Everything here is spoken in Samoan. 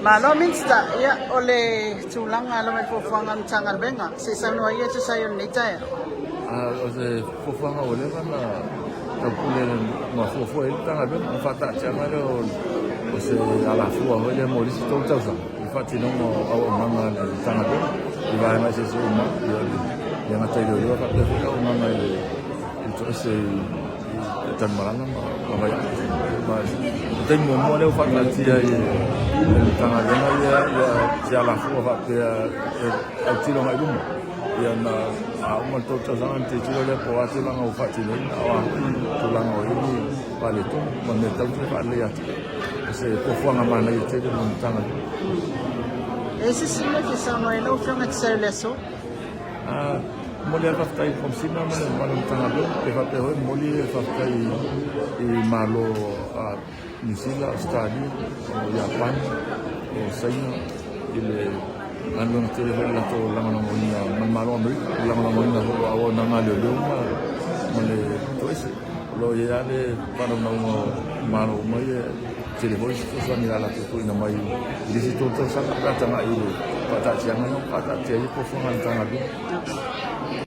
Malo Minista, ia o le tulaga lava i fuafuaga a le Matagaluega, se i saunoa ia e tusa ai o lenei taeao. O se fuafuaga ua leva ona taupule ma fuafua i ai le Matagaluega, o le faataatiaga lea o se alafua foi lea mo le isi 3 tausaga i le faatinoga o auaunaga a le Matagaluega i vaega eseese uma, ia le gata i leoleo ae faapea foi auaunaga i le toese i Tanumalala ma Vaiaata. Ma o le taimi muamua lea ua faataatia ai e le Matagaluega ia se alafua faapea e autilo agai i luma. Ia na a uma le 3 tausaga ona tilotilo lea po o a tulaga ua faatinoina a o a foi tulaga o i ai ni faaletonu ma mea e tatau ona toe faaleleia atili. O se fuafuaga manaia tele mo le Matagaluega. E i ai se isi mea e fia saunoa i ai lau Afioga e tusa ai o le aso? Momoli lava le faafetai i le Komesina ma le Matagaluega. E faapea foi momoli le faafetai i Malo a Niu Sila, Ausetalia, o Iapani, o Saina i le galuega tele foi i le latou lagolagoina ma le Malo o Amerika, i le lagolagoina foi o auaunaga a leoleo ma le toese. O lo o i ai lava le faanaunauga o Malo uma ia, e tele foi isi fesoasoani o le a latou tuuina mai i le isi 3 tausaga pe a tagai i le faataatiaga lea ua faataatia ai fuafuaga a le Matagaluega.